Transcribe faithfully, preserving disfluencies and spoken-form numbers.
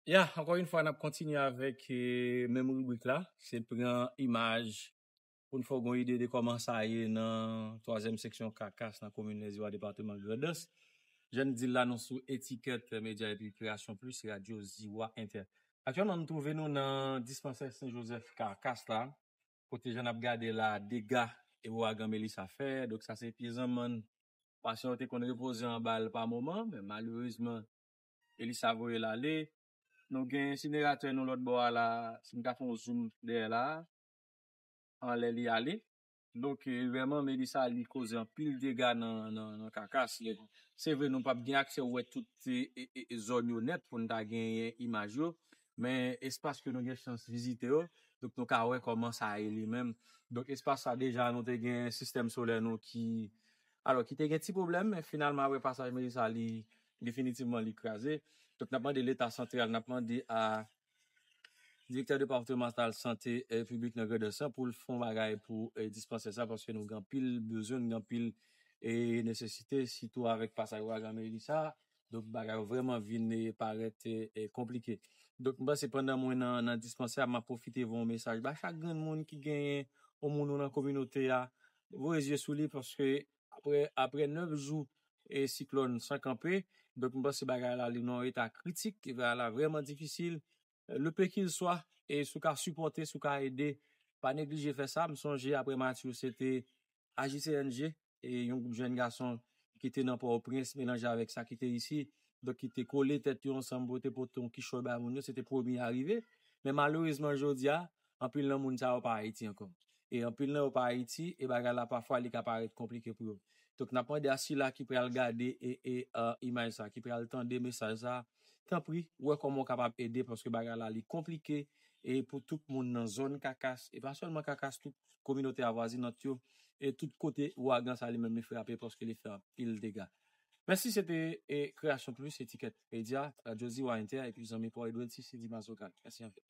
Ya, ankò yon fwa, n ap kontinye avèk eh, menm ribrik la. Se pran imaj pou n fè w gon ide de kòman sa ye nan twazyèm seksyon Kakas, nan komin Lèziwa, depatman Grandans. Jan n di l la, nou sou Etiket Medya epi Kreyasyon Plis, Radyo Ziwa Entè. Aktyèlman, nou twouve nou nan dispansè Sen Jozèf Kakas la, kote jan n ap gade la, dega e ouragan Melissa fè. Donk, sa se pye zanmann pasyan yo te konn repoze anba l pa moman, men malerezman, Melissa voye l ale. Nou gen ensineratè nou lòt bò a la, si m ka fè yon zoom dèyè la, anlè li ale. Donk, eh, vrèman, Melissa, li koze anpil dega nan, nan, nan Kakas. Se vre, nou p ap gen aksè wè tout eh, eh, eh, zòn yo nèt pou n ta genyen imaj yo, men espas ke nou gen chans vizite yo, donk nou ka wè kòman sa ye li menm. Donk, espas sa deja, nou te gen sistèm solè nou ki, alò, ki te gen ti pwoblèm, men finalman, apre pasaj Melissa, li definitivman li kraze. Donk, n ap mande Leta santral, n ap mande a direktè depatmantal sante eh, piblik nan Grandans lan pou l fè yon bagay pou eh, dispansè sa, paske nou gen anpil bezwen, nou gen anpil eh, nesesite, sitou avèk pasaj ouragan Melissa. Donk, bagay yo vrèman vin eh, parèt eh, eh, konplike. Donk, m panse pandan mwen nan, nan dispansè a, m ap pwofite voye yon mesaj ba chak grenn moun ki genyen yon moun ou nan kominote a. Voye zye sou li, paske apre, apre nèf jou e siklòn san kanpe, donk, m panse bagay la li nan yon eta kritik, bagay la vrèman difisil. Le peu qu'il soit, e si w ka sipòte, si w ka ede, pa neglije fè sa. M sonje apre Matthew, se te A J C N G, e yon gwoup jèn gason ki te nan Pòtoprens melanje avèk sa ki te isi. Donk, ki te kole tèt yo ansanm pou yo te pote yon kichòy bay moun yo, se te premye arive. Men malerezman, jodi a, anpil nan moun sa yo pa Ayiti ankò. E anpil nan yo pa Ayiti, e bagay la pafwa li ka parèt konplike pou yo. Donk, n ap mande a sila ki pral gade e, e, e, imaj sa, ki pral tande mesaj sa, tanpri, wè kòman w kapab ede, paske bagay la li konplike, e pou tout moun nan zòn Kakas, e pa sèlman Kakas, tout kominote avwazinant yo, e tout kote ouragan sa li menm li frape, paske li fè anpil dega. Mèsi, se te e, Kreyasyon Plis, Etiket Medya, Radyo Ziwa Entè, epi zanmi pa w Edwin Sisidi Mazokal. Mèsi anpil.